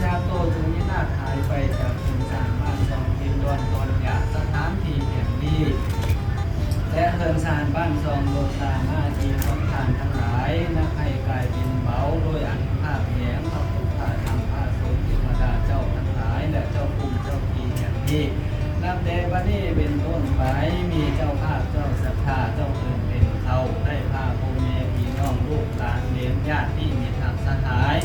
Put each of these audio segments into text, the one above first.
ຊາດໂຕຈົ່ງວິນາດຫາຍໄປຈາກເຮືອນຊານບ້ານຊ່ອງ ຖິ້ມດອນຕອນຫຍ້າສະຖານທີ່ແຫ່ງນີ້ ແລະ ເຮືອນຊານບ້ານຊ່ອງ ລົດລາໜ້າທີ່ຂອງທ່ານທັງຫຼາຍ ນັບໃຫ້ກາຍເປັນເບົາ ໂດຍອານຸພາບແຫ່ງພະພຸດທະ ທຳ ພະສົງ ເທວະດາເຈົ້າທັງຫຼາຍ ແລະ ເຈົ້າພູມເຈົ້າທີ່ແຫ່ງນີ້. ນັບແຕ່ບັດນີ້ເປັນຕົ້ນໄປ ມີເຈົ້າພາບເຈົ້າສັດທາ ເຈົ້າເອີ້ນເປັນເຂົ້າ ໄດ້ພາພໍ່ແມ່ພີ່ນ້ອງ ລູກຫຼານເລນ ຍາດຕິມິດຮັກສະຫາຍ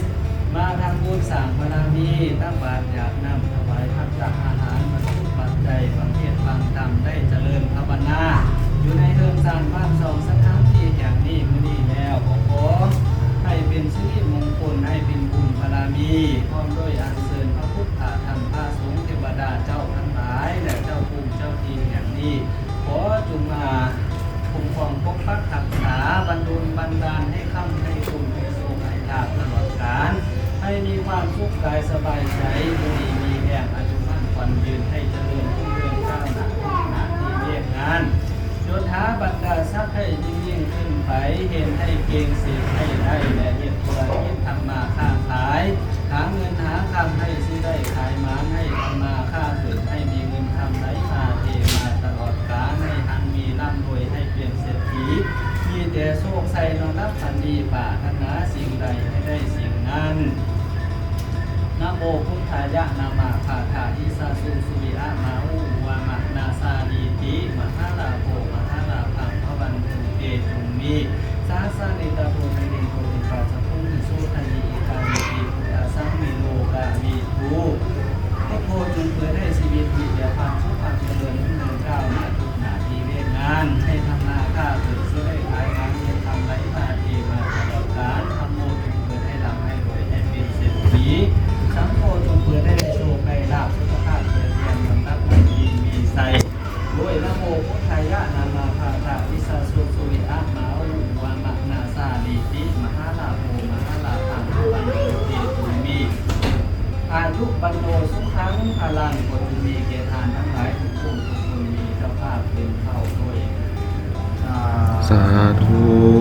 ມາທຳບຸນສ້າງບາລະມີ ຕັກບາດຢາດນ້ຳ ຖວາຍພັດຕະອາຫານ ປັດຈຸປັດໄຈ ຟັງເທດຟັງທຳ ໄດ້ຈະເລີນພາວະນາ ຢູ່ໃນເຮືອນຊານບ້ານຊ່ອງ ສະຖານທີ່ແຫ່ງນີ້ມື້ນີ້ແລ້ວ ກໍຂໍໃຫ້ເປັນສິລິມົງຄົນ ໃຫ້ເປັນບຸນບາລະມີ ພ້ອມດ້ວຍອັນເຊີນພະພຸດທະ ທຳ ພະສົງ ເທວະດາເຈົ້າທັງຫຼາຍ ແລະ ເຈົ້າພູມເຈົ້າທີ່ແຫ່ງນີ້ ຂໍຈົ່ງມາຄຸ້ມຄອງປົກປັກຮັກສາ ບັນດົນບັນດານໃຫ້ຄ້ຳໃຫ້ຄຸນ ໃຫ້ໂຊກໃຫ້ລາບຕະຫຼອດການ ໃຫ້ມີຄວາມສຸກກາຍສະບາຍໃຈ ຢູ່ດີມີແຮງ ອາຍຸໝັ້ນຂວັນຍືນ ໃຫ້ຈະເລີນຮຸ່ງເຮືອງກ້າວໜ້າ ທຸກໜ້າທີ່ວຽກງານ ຍົດຖາບັນດາສັກໃຫ້ຍິ່ງໆຂຶ້ນໄປ ເຮັດໃຫ້ເກັ່ງ ເສບໃຫ້ໄດ້ ແລະ ເຮັດທຸລະກິດທຳມາຄ້າຂາຍ ຫາເງິນຫາຄຳໃຫ້ຊິໄດ້ຂາຍໝານ ໃຫ້ທຳມາຄ້າຂຶ້ນ ໃຫ້ມີເງິນຄຳໄຫຼມາເທມາຕະຫຼອດການ ໃຫ້ຮັ່ງມີລ່ຳລວຍ ໃຫ້ເປັນເສດຖີ ມີແຕ່ໂຊກໄຊນອນຫຼັບຝັນດີ ປາດຖະໜາສິ່ງໃດໃຫ້ໄດ້ສິ່ງນັ້ນ. ນະໂມພຸດທາຍະ ນະມະພະທາ ອິສະສຸ ສຸວິອະ ມະຫຸ ວະມະນາສາ ນີຕິ ມະຫາລາໂພ ມະຫາລາພັງ ພະວັນຕຸ ເຕ ຈຸມມິ ສາສະນິ ຕະໂທ ນະລິໂຕ ວິປັດສະໂຄ ວິສຸດທະຍິ ເອການິ ຕິ ພຸດທະສາມິ ໂລກາວິທູ ພຸດໂທ ຈົ່ງເປີດໃຫ້ຊີວິດມີແຕ່ຄວາມສຸກຄວາມຈະເລີນ ຮຸ່ງເຮືອງກ້າວໜ້າ ທຸກໜ້າທີ່ວຽກງານ ໃຫ້ທຳມາຄ້າຂຶ້ນ ຊິໄດ້ຂາຍມາ ເງິນຄຳໄຫຼມາເທມາຕະຫຼອດການ ທຳໂມ ຈົ່ງເປີດໃຫ້ລ່ຳໃຫ້ລວຍ ໃຫ້ເປັນເສດຖີ ສັງໂຄ ຈົ່ງເປີດໃຫ້ໄດ້ໂຊກໄດ້ລາບ ສຸຂະພາບແຂງແຮງ ນອນຫຼັບຝັນດີມີໄຊ ໂດຍນະໂມພຸດທາຍະ ນະມະພະທາ ອິສະສຸ ສຸວິອະ ມະຫຸ ວະມະນາສາ ນີຕິ ມະຫາລາໂພ ມະຫາລາພັງ ພະວັນຕຸ ເຕ ຈຸມມິ ອາຍຸ ວັນໂນ ສຸຂັງ ພະລັງ ກໍຈົ່ງມີແກ່ທ່ານທັງຫຼາຍທຸກຜູ້ທຸກຄົນ ມີເຈົ້າພາບເປັນເຂົ້າດ້ວຍ ສາທຸ.